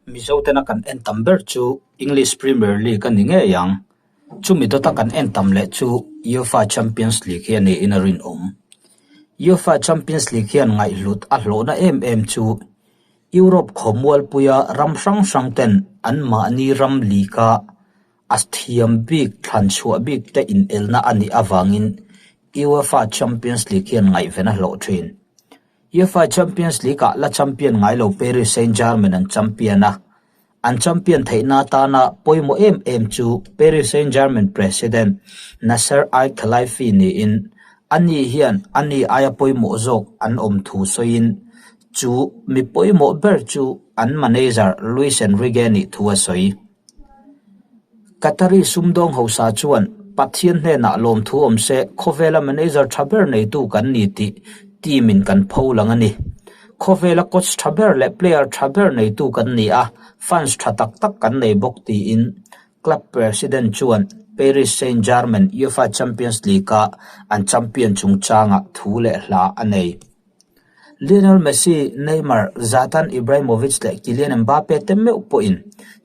Mizo tena kan en tam ber chu English Premier League a ni ngei ang. Chumi dawta kan en tam leh chu UEFA Champions League hi a niin a rinawm. UEFA Champions League hian ngaihhlut a hlawhna em em chu Europe khawmualpuia ram hrang hrang ten anmahni ram league-a a thiam bik thlan chhuah bik te inelna a nih avangin UEFA Champions League hian ngaihven a hlawh thin. UEFA Champions League-ah la champion ngai lo Paris Saint-Germain an champion a, an champion theihna atana pawimawh em em chu Paris Saint-Germain president Nasser Al-Khelaifi niin ani hian ani aia pawimawh zawk an awm thu sawiin chu mi pawimawh ber chu an manager Luis Enrique nih thu a sawi. Qatari sumdawng hausa chuan Pathian hnenah lawmthu awm se khawvela manager tha ber neitu kan ni tih team in kan pho lang a ni. Khawvela coach tha ber leh player tha ber neitu kan ni a, fans tha tak tak kan nei bawk tiin club president chuan Paris Saint-Germain UEFA Champions League-a an champion chungchangah thu leh hla a nei. Lionel Messi, Neymar, Zlatan Ibrahimovic leh Kylian Mbappe te meuh pawhin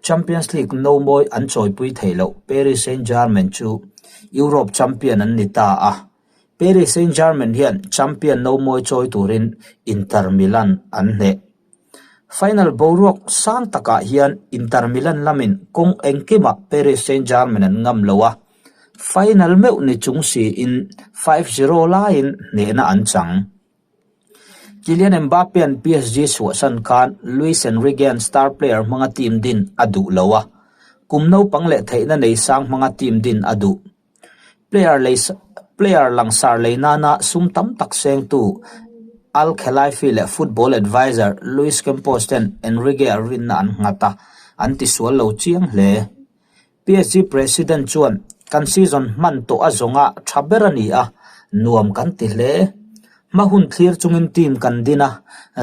Champions League no mawi an chawipui theih loh Paris Saint-Germain chu Europe champion an ni ta a. Paris Saint-Germain hian champion no mawi chawi turin Inter Milan an hneh. Final boruak sang takah hian Inter Milan lamin kawng engkimah Paris Saint-Germain an ngam lo a. Final meuh ni chung siin 5-0 laiin hnehna an chang. Kylian Mbappe-a'n PSG chhuahsan khan Luis Enrique-a'n star player hmanga team din a duh lo a, kum naupang leh theihna nei sang hmanga team din a duh. Player lei player langsar lei nana sum tam tak sengtu Al Khelaifi leh football advisor Luis Campos ten Enrique-a rinna an nghat a, an tisual lo chiang hle. PSG President chuan, Kan season hman tawh a zawnga tha ber a ni a, nuam kan ti hle. Hma hun thlir chungin team kan din a,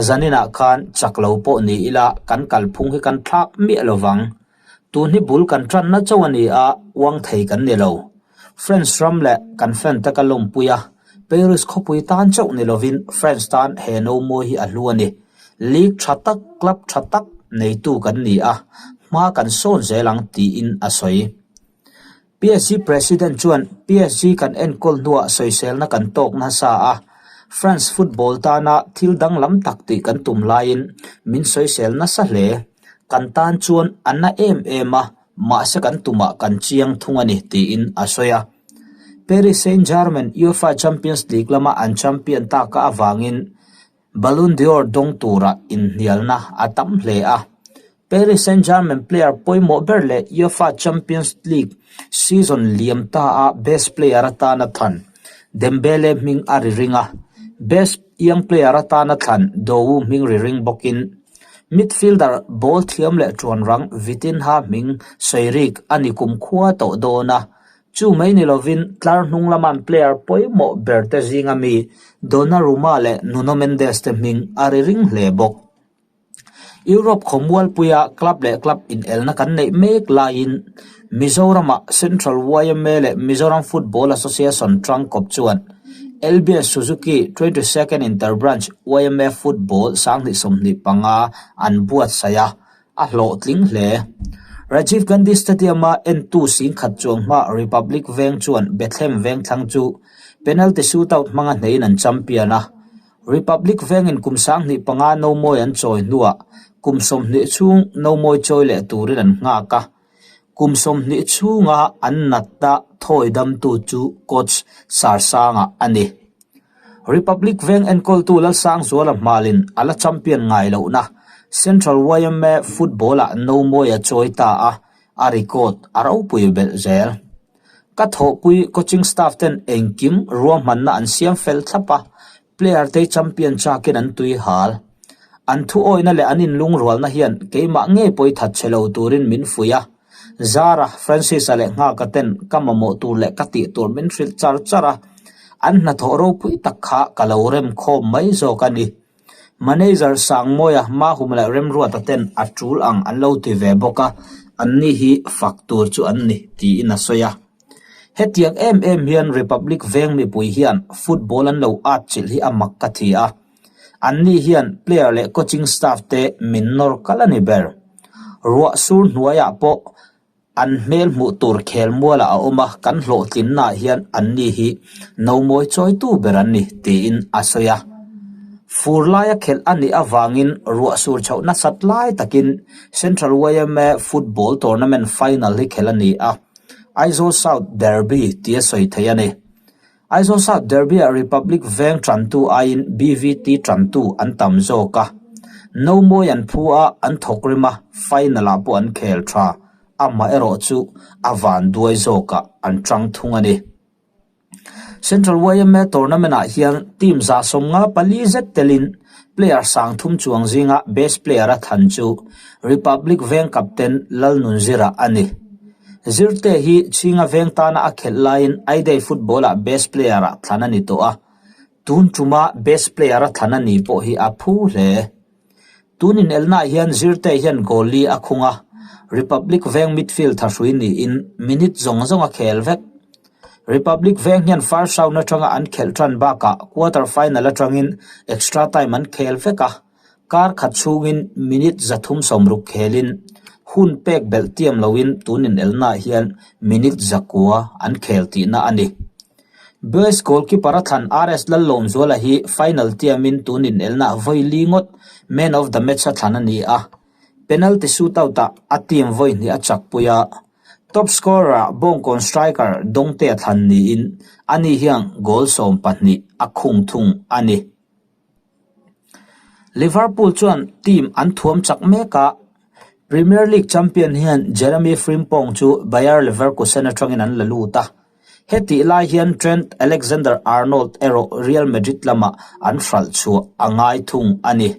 zaninah khan chak lo pawh ni ila kan kalphung hi kan thlak miah lo vang. Tun hi bul kan tanna chauh a ni a, uang thei kan ni lo. France ram leh kan fan te ka lawmpui a, Paris khawpui tan chauh ni lovin France tan he no mawi hi a hlu a ni. League tha tak, club tha tak neitu kan ni a, hma kan sawn zel ang tiin a sawi. PSG president chuan PSG kan enkawl hnuah sawiselna kan tawk nasa a, France football tana thil danglam tak tih kan tum laiin min sawisel nasa hle. Kan tan chuan a na em em a, mahse kan tumah kan chiang thung a ni tiin a sawi a. Paris Saint-Germain UEFA Champions League lama an champion taka avangin Ballon d'Or dawng tura inhnialna a tam hle a, Paris Saint-Germain player pawimawh ber leh UEFA Champions League season liam ta a best player atana thlan Dembele hming a ri ring a, best young player atana thlan Dowu hming ri ring bawkin midfielder ball thiam leh ṭuanrang Vitinha hming sawi rik a ni kumkhua tawh dawn a. Chu mai ni lovin tlar hnung laman player pawimawh ber te zinga mi Donnarumma leh Nuno Mendes te hming a ri ring hle bawk. Europe khawmualpuia club leh club inelna kan neih mek laiin Mizoramah Central yma leh Mizoram Football Association tangkawp chuan LBS Suzuki 22nd Interbranch yma Football 2025 an buatsaih a. A hlawhtling hle. Rajiv Gandhi Stadium-a entu singkhat chuang hma Republic Veng chuan Bethlehem Vengthlang chu penalty shootout hmanga hneiin an champion a. Republic Vengin kum 25 nomawi an chawi hnuah kum 20 chhung nomawi chawi leh turin an nghak a. Kum 20 chhunga an natna thawi damtu chu coach Sarsanga a ni. Republic Veng enkawltu Lalsangzuala hmalin a la champion ngai lohna Central yma Football-ah nomawi a chawi ta a, a record a ropui belh zel. Ka thawhpui coaching staff ten engkim ruahmanna an siam fel thlap a, player te champion chakin an tui hal. An thuawihna leh an inlungrualna hian keimah ngei pawi that che lo turin min fuih a, Zara, Francis-a leh Nghaka ten ka mamawh tur leh ka tih tur min hrilh char char a, an hnathawh ropui tak kha ka lo rem khawm mai zawk a ni. Manager Sangmawia, Mahum leh Remruata ten a tul ang an lo ti ve bawk a, anni hi fak tur chu an ni, tiin a sawi a. Hetiang em em hian Republic veng mipui hian football an lo atchilh hi a mak ka ti a. Anni hian player leh coaching staff te min nawr kal a ni ber. Ruah sur hnuaiah pawh an hmel hmuh tur khelmualah a awm a, kan hlawhtlinnaah hian anni hi nomawi chawitu ber an ni, tiin a sawi a. Fur laia khelh a nih avangin ruah sur chhoh nasat lai takin Central yma Football Tournament Final hi khelh a ni a, Aizawl South Derby tia sawi theih a ni. Aizawl South Derby-ah Republic veng tantu aiin BVT tantu an tam zawk a. Nomawi an phu a, an thawk rim a, final-ah pawh an khel tha. Amaherawh chu a vanduai zawkah an tang thung a ni. Central yma tournament-ah hian team 154 zet telin player 30 chuang zinga best player a thlan chu Republic veng captain Lalnunzira a ni. Zirte hi Chhinga veng tana a khelh laiin Aidei football-ah best player-ah thlan a ni tawh a, tun tuma best player-a thlan a ni pawh hi a phu hle. Tun inelnaah hian Zirte hian goal li a khung a, Republic veng midfield thahrui niin minute zawng zawng a khel vek. Republic veng hian first round atanga an khelh tan bakah quarter final atangin extra time an khel vek a. Kar khat chhungin minute 360 khelin hun pek belh tiam loin tun inelnaah hian minute 9 an khel tihna a ni. Best goalkeeper a thlan RS Lallawmzuala hi final tiamin tun inelnaah vawi li ngawt man of the match a thlan a ni a, penalty shootout-ah a team vawi hnih a chakpui a, top scorer-ah Bawngkawn striker Dawngtea thlan niin ani hian goal 12 a khung thung a ni. Liverpool chuan team an thuam chak mek a, Premier League champion hian Jeremy Frimpong chu Bayer Leverkusen atangin an la lut a, hetih lai hian Trent Alexander-Arnold erawh Real Madrid lamah an hralh chhuah a ngai thung a ni.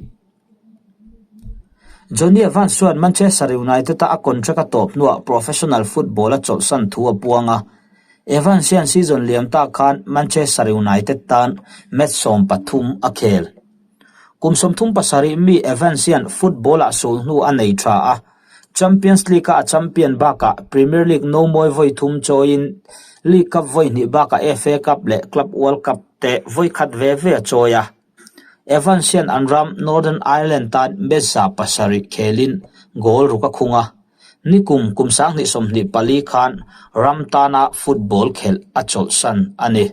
Jonny Evans chuan Manchester United-a a contract a tawp hnuah professional football a chawlhsan thu a puang a. Evans hian season liam ta khan Manchester United tan match 13 a khel. Kum 37 mi Evans hian football-ah sul hnu a nei tha a, Champions League-a a champion bakah Premier League nomawi vawi thum chawiin League Cup vawi hnih bakah FA Cup leh Club World Cup te vawi khat ve ve a chawi a. Evans hian an ram Northern Ireland tan match 7 khelin goal ruk a khung a, nikum kum 2024 khan ram tana football khelh a chawlhsan a ni.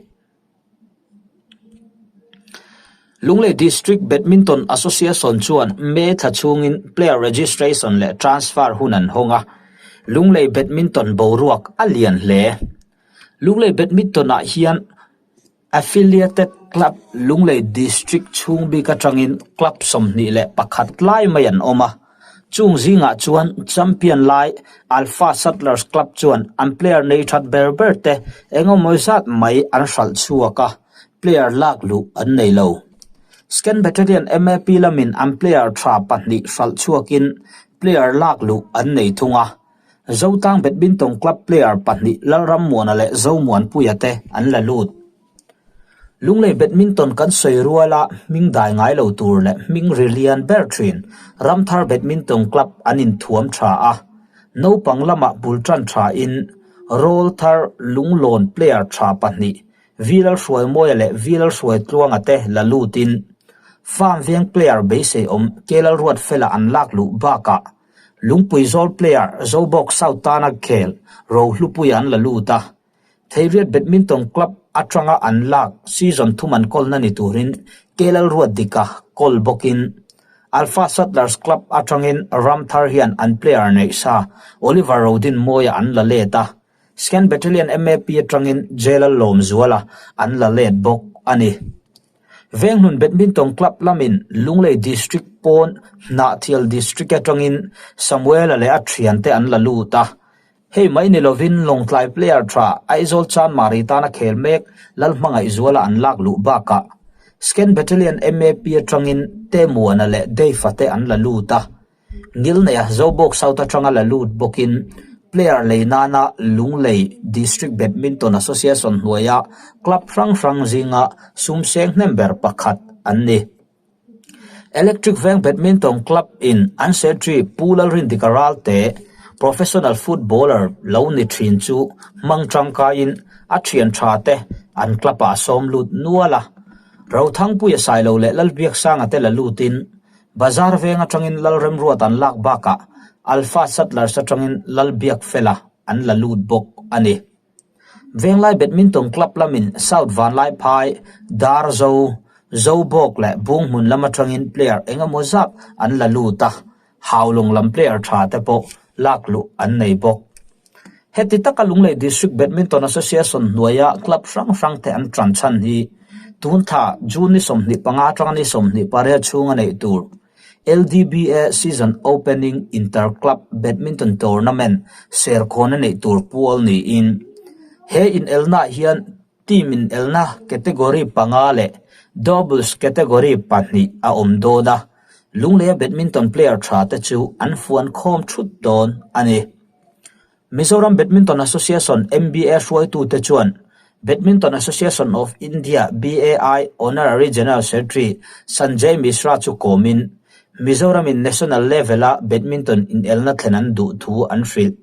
Lunglei District Badminton Association chuan May thla chhungin player registration leh transfer hun an hawng a, Lunglei Badminton boruak a lian hle. Lunglei Badminton-ah hian Affiliated Club Lunglei District chhung bik atangin club 21 lai mai an awm a, chung zingah chuan champion lai Alpha Settlers Club chuan an player nei that ber ber te engemaw zat mai an hralh chhuak a, player lak luh an nei lo. Scan Battalion MAP lamin an player tha pahnih hralh chhuakin player lak luh an nei thung a. Zotlang Badminton Club player pahnih Lalrammuana leh Zomuanpuia te an la lut. Lunglei Badminton kan sawi ruala hming dai ngai lo tur leh hming ri lian ber thin Ramthar Badminton Club an inthuam tha a, naupang lamah bul tan tha in Rawlthar Lunglawn player tha pahnih Vilalhruaimawia leh Vilalhruaitluanga te la lutin Farm veng player beiseiawm Kelalruatfela an lak luh bakah Lungpui zawl player Zobawk South tana khel Rohlupuia an la lut a, Theiriat Badminton Club atanga an lak season thum an kawlna ni turin Kelal Ruatdika kawl bawkin Alpha Settlers Club atangin Ramthar hian an player neih sa Oliver Rodinmawia an la let a, Scan Battalion MAP atangin Jelal Lawmzuala an la let bawk a ni. Venghnun Badminton Club lamin Lunglei District pawn Hnahthial District atangin Samuela leh a thiante an la lut a. Hei mai ni lovin Lawngtlai player tha Aizawl Chanmari tana khel mek Lalhmangaihzuala an lak luh bakah Scan Battalion MAP atangin Temuana leh Dave-a te an la lut a. Ngilneia Zobawk South atanga la lut bawkin player lei nana Lunglei District Badminton Association hnuaia club hrang hrang zinga sum seng hnem ber pakhat an ni. Electric Veng Badminton Club in an secretary Pu Lalrindika Ralte, professional footballer lo ni thin chu hmang tangkaiin a thian tha te an club ah a sawm lut nual a. Rothangpuia Sailo leh Lalbiaksanga te la lutin Bazar veng atangin Lalremruat an lak bakah. Alpha Settlers atangin Lalbiakfela an la lut bawk a ni. Venglai Badminton Club lamin South Vanlaiphai, Darzo, Zobawk leh Bunghmun lam atangin player eng emaw zat an la lut a, Haulawng lam player tha te pawh lak luh an nei bawk. Heti taka Lunglei District Badminton Association hnuaia club hrang hrang te an tan chhan hi tun thla June ni 25 atanga ni 28 chhunga neih tur LDBA Season Opening Inter Club Badminton Tournament serkhawn a neih tur pual niin he inelnaah hian Team inelna category panga leh doubles category pahnih a awm dawn a, Lungleia badminton player tha te chu an fuan khawm thut dawn a ni. Mizoram Badminton Association, MBA, hruaitute chuan Badminton Association of India, BAI, Honorary General Secretary Sanjay Mishra chu kawmin Mizoramin national level-a badminton inelna thlen an duh thu an hrilh.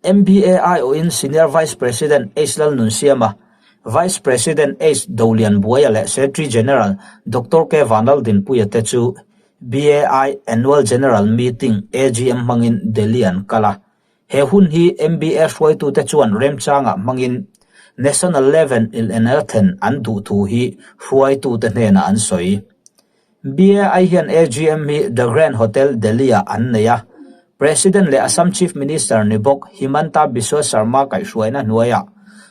MBA aiawhin Senior Vice President H Lalnunsiama, Vice President H Dolianbuaia leh Secretary General Doctor K Vanlaldinpuia te chu BAI Annual General Meeting, AGM, hmangin Delhi an kal a. He hun hi MBA hruaitute chuan remchangah hmangin National Level inelna thlen an duh thu hi hruaitute hnenah an sawi. BAI hian AGM hi The Grand Hotel, Delhi-ah an nei a. President leh Assam Chief Minister ni bawk Himanta Biswa Sarma kaihhruaina hnuaiah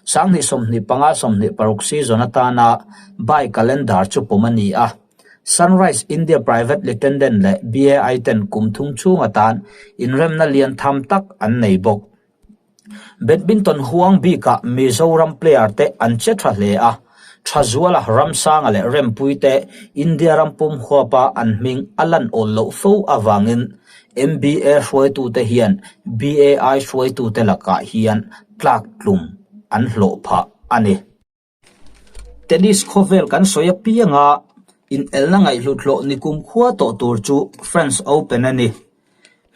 2025 26 season atana bai calendar chu pawm a ni a. Sunrise India Private Ltd leh BAI ten kum thum chhung atan inremna lian tham tak an nei bawk. Badminton huang bikah Mizoram player te an che tha hle a, Thazuala, Ramsanga leh Rempui te India ram pum huapa an hming a lan awl loh fo avangin MBA hruaitute hian BAI hruaitute lakah hian tlak tlum an hlawh phah a ni. Tennis khawvel kan sawi apianga inelna ngaihhlut hlawh ni kum khua tawh tur chu French Open a ni.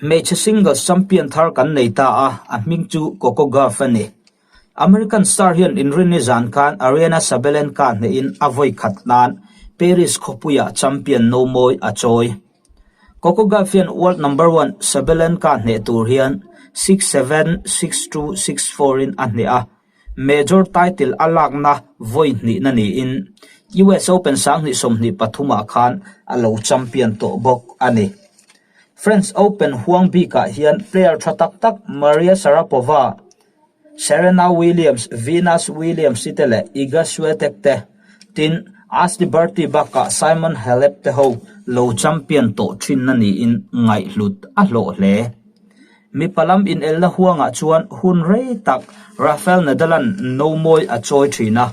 Hmeichhe singles champion thar kan nei ta a, a hming chu Coco Gauff a ni. American star hian inrinni zan khan Aryna Sabalenka hnehin a vawi khat nan Paris khawpuiah champion no mawi a chawi. Coco Gauff hian world number one Sabalenka hneh tur hian 6-7, 6-2, 6-4 in a hneh a. Major title a lakna vawi hnihna niin US Open 2023 ah khan a lo champion tawh bawk a ni. French Open huang bikah hian player tha tak tak Maria Sharapova, Serena Williams, Venus Williams te leh Iga Swiatek te, tin Ashleigh Barty bakah Simon Halep te ho lo champion tawh thinna niin ngaihhlut a hlawh hle. Mipa lam inelna huangah chuan hun rei tak Rafael Nadal-a'n no mawi a chawi thin a.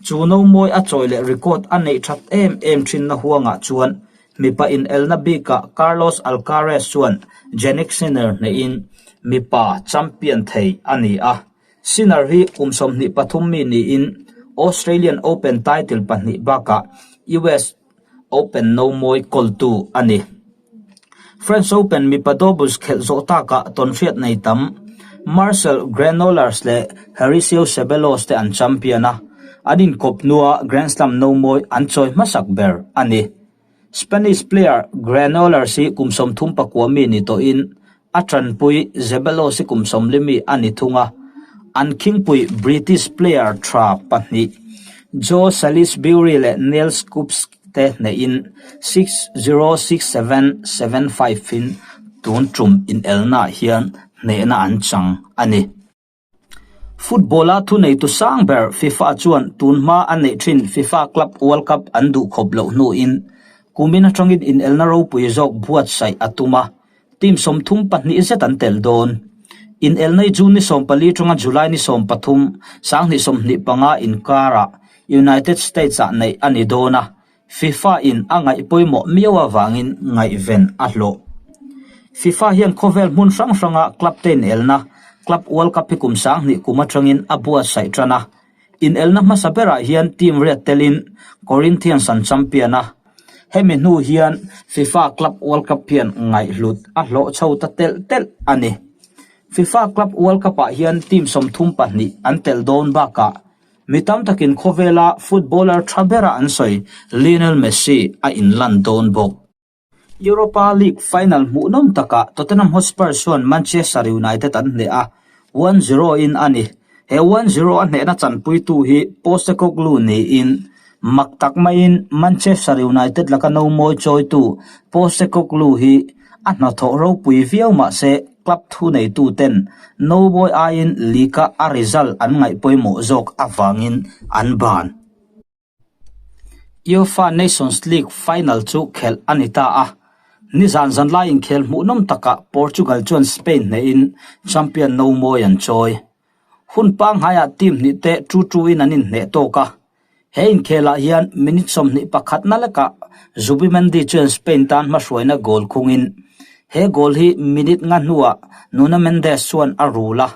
Chu no mawi a chawi leh record a neih that em em thinna huangah chuan mipa inelna bikah Carlos Alcaraz chuan Jannik Sinner hnehin mipa champion thei a ni a. Sinner hi kum 23 mi niin Australian Open title pahnih bakah US Open no mawi kawltu a ni. French Open mipa doubles khelh zawh takah tawnhriat nei tam Marcel Granollers leh Horacio Ceballos te an champion a, an inkawp hnua Grand Slam no mawi an chawi hmasak ber a ni. Spanish player Granollers hi kum 34 mi ni tawhin A tanpui Zeballos hi kum 40 mi a ni thung a, an khingpui British player tha pahnih Joe Salisbury leh Neal Skupski te hnehin 6-0, 6-7, 7-5 in tun tum inelnaah hian hnehna an chang a ni. Football-a thuneitu sang ber FIFA chuan tun hma a neih thin FIFA Club World Cup an duh khawp loh hnuin kumin atangin inelna ropui zawk buatsaih a tum a, team 32 zet an tel dawn. Inelna hi June ni 14 atanga July ni 13, 2025 inkarah United States-ah neih a ni dawn a, FIFA in a ngaih pawimawh miau avangin ngaihven a hlawh. FIFA hian khawvel hmun hrang hranga club te inelna, Club World Cup hi kum 2000 kum atangin a buatsaih tan a. Inelna hmasa berah hian team riat telin Corinthians an champion a. Hemi hnu hian FIFA Club World Cup hian ngaihhlut a hlawh chho ta telh telh a ni. FIFA Club World Cup-ah hian team 32 an tel dawn bakah Mi tam takin khawvela footballer tha bera an sawi Lionel Messi a inlan dawn bawk. Europa League final hmuhnawm takah Tottenham Hotspur chuan Manchester United an hneh a, one zero in a ni. He one zero a hnehna chanpuitu hi Postecoglou niin mak tak maiin Manchester United laka nomawi chawitu Postecoglou hi a hnathawh ropui viau mahse club thuneituten nomawi aiin league-a a result an ngaih pawimawh zawk avangin an ban. UEFA Nations League final chu khelh a ni ta a, nizan zanlai inkhel hmuhnawm takah Portugal chuan Spain hnehin champion nomawi an chawi. Hun pangnghaiah team hnih te tu tuin an inhneh tawk a, he inkhelah hian minute 21 na lekah Zubimendi chuan Spain tan hmahruaina goal khungin he goal hi minute nga hnuah Nuno Mendes chuan a rul a,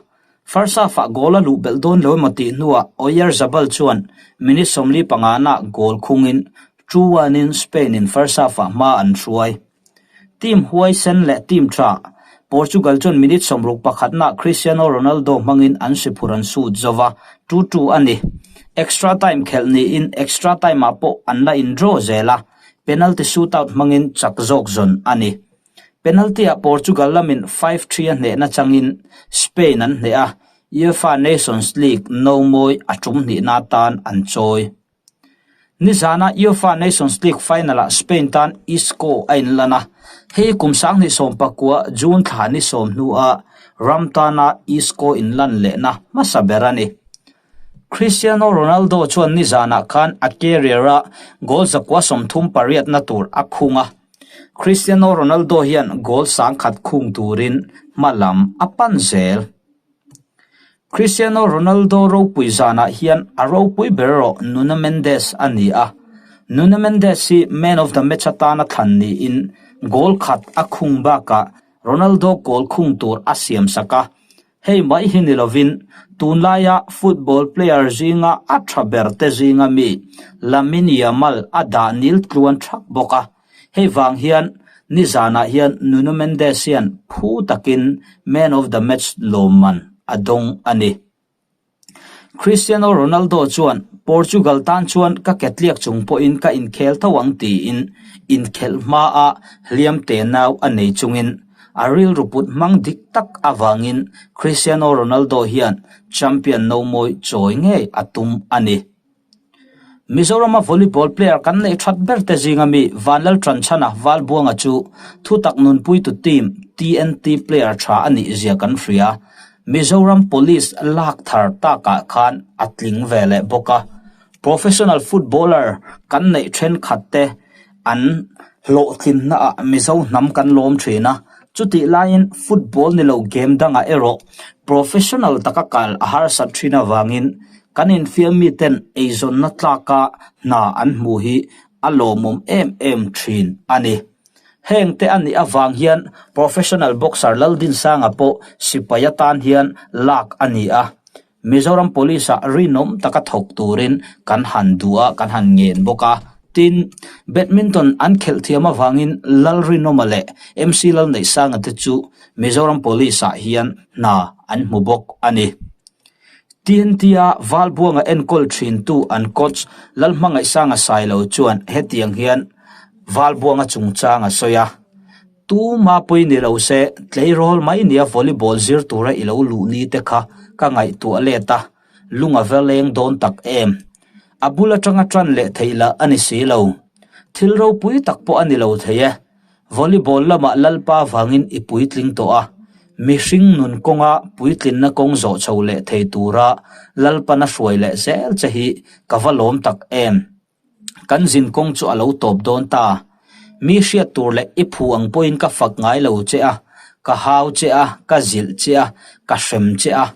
First half-ah goal a luh belh dawn lo emaw tih hnuah Oyarzabal chuan minute 45 na goal khungin 2-1 in Spain in first half-ah hma an hruai. Team huaisen leh team tha Portugal chuan minute 61 na Cristiano Ronaldo hmangin an siphur an sut zo va, 2-2 a ni. Extra time khelh niin extra time-ah pawh an la in draw zel a, penalty shootout hmangin chak zawk zawn a ni. Penalty-ah Portugal lamin 5-3 a hnehna changin Spain an hneh a, UEFA Nations League nomawi a tum hnihna atan an chawi. Nizana UEFA Nations League final-ah Spain tan Isco a inlan a, hei kum 2019 June thla ni sawm hnua ram tana Isco inlan lehna hmasa ber a ni. Cristiano Ronaldo chuan nizanah khan a career-a goal 138 na tur a khung a, Cristiano Ronaldo hian goal sangkhat khung turin hma lam a pan zel. Cristiano Ronaldo ropui zanah hian a ropui ber erawh Nuno Mendes a ni a, Nuno Mendes hi man of the match atana thlan niin goal khat a khung bakah Ronaldo goal khung tur a siamsak a, Hei mai hi ni lovin tunlaia football player zinga a tha ber te zinga mi Lamine Yamal a dah nil tluan thak bawk a, hei vang hian nizanah hian Nuno Mendes hian phu takin man of the match lawmman a dawng a ni. Cristiano Ronaldo chuan Portugal tan chuan ka ke tliak chung pawhin ka inkhel tho ang tiin inkhelh hmaa hliam tenau a nei chungin a rilru put hmang dik tak avangin Cristiano Ronaldo hian champion nomawi chawi ngei a tum a ni. Mizorama volleyball player kan neih that ber te zinga mi Vanlal Tanchhana Valbuanga chu thutak nunpuitu team TNT player tha a nih zia kan hria. Mizoram Police lak thar takah khan a tling ve leh bawk a. Professional footballer kan neih thenkhat te an hlawhtlinnaah Mizo hnam kan lawm thin a, chutih laiin football ni lo game dangah erawh professional taka kal a harsat thin avangin kan infiam miten eizawnna tlaka hna an hmuh hi a lawmawm em em thin a ni. Heng te a nih avang hian professional boxer Laldinsanga pawh sipai atan hian lak a ni a. Mizoram Police-ah rinawm taka thawk turin kan han duh a, kan han ngen bawk a. Tin, badminton an khelh thiam avangin Lalrinawma leh MC Lalneihsanga te chu Mizoram Police-ah hian hna an hmu bawk a ni. TNT-a Valbuanga enkawl thintu an coach Lalhmangaihsanga Sailo chuan hetiang hian Valbuanga chungchang a sawi a. Tuma pui ni lo se, tleirawl mai nia volleyball zir tura i lo luh ni te kha ka ngaihtuah let a, lung a va leng dawn tak em. A bul atanga tan leh theih lah a ni si lo. Thil ropui tak pawh a ni lo thei e. Volleyball lamah Lalpa vangin i puitling tawh a, mihring nun kawnga puitlinna kawng zawh chho leh thei tura Lalpana hruai leh zel che hi ka va lawm tak em. Kan zin kawng chu a lo tawp dawn ta. Mi hriat tur leh i phu ang pawhin ka fak ngai lo che a, ka hau che a, ka zilh che a, ka hrem che a,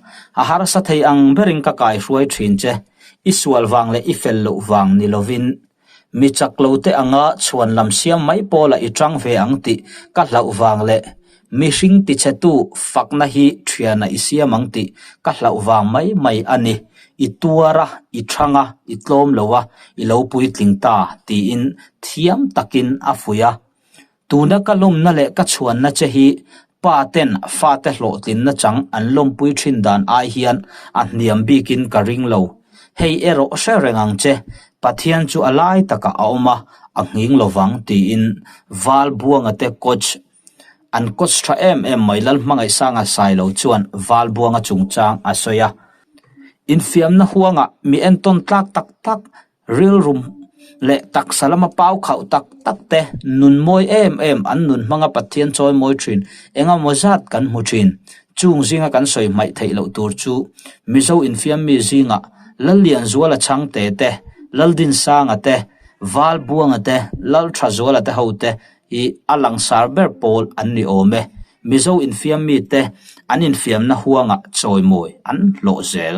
a harsa thei ang berin ka kaihruai thin che. I sual vang leh i fel loh vang ni lovin mi chak lo te anga chhuan lam siam mai pawlah i tang ve ang tih ka hlauh vang leh Mihring tichhetu fakna hi thiana i siam ang tih ka hlauh vang mai mai a ni. I tuar a, i thang a, i tlawm lo a, i lo puitling ta, tiin thiam takin a fuih a. Tuna ka lawmna leh ka chhuanna che hi pa ten fate hlawhtlinna chang an lawmpui thin dan ai hian a hniam bikin ka ring lo. Hei erawh hre reng ang che, Pathian chu a lai takah a awm a. a nghing lovang tiin Valbuanga te coach an coach tha em em mai Lalhmangaihsanga Sailo chuan Valbuanga chungchang a sawi a. Infiamna huangah mi entawn tlak tak tak Rilru leh taksa lama pau khauh tak tak te, nun mawi em em an nun hmanga Pathian chawi mawi thin eng emaw zat kan hmu thin. Chung zinga kan sawi hmaih theih loh tur chu Mizo infiam mi zingah Lallianzuala Chhangte te, Laldinsanga te, Valbuanga te, Lalthazuala te ho te hi a langsar ber pawl an ni awm e. Mizo infiam mite an infiamna huangah chawimawi an hlawh zel.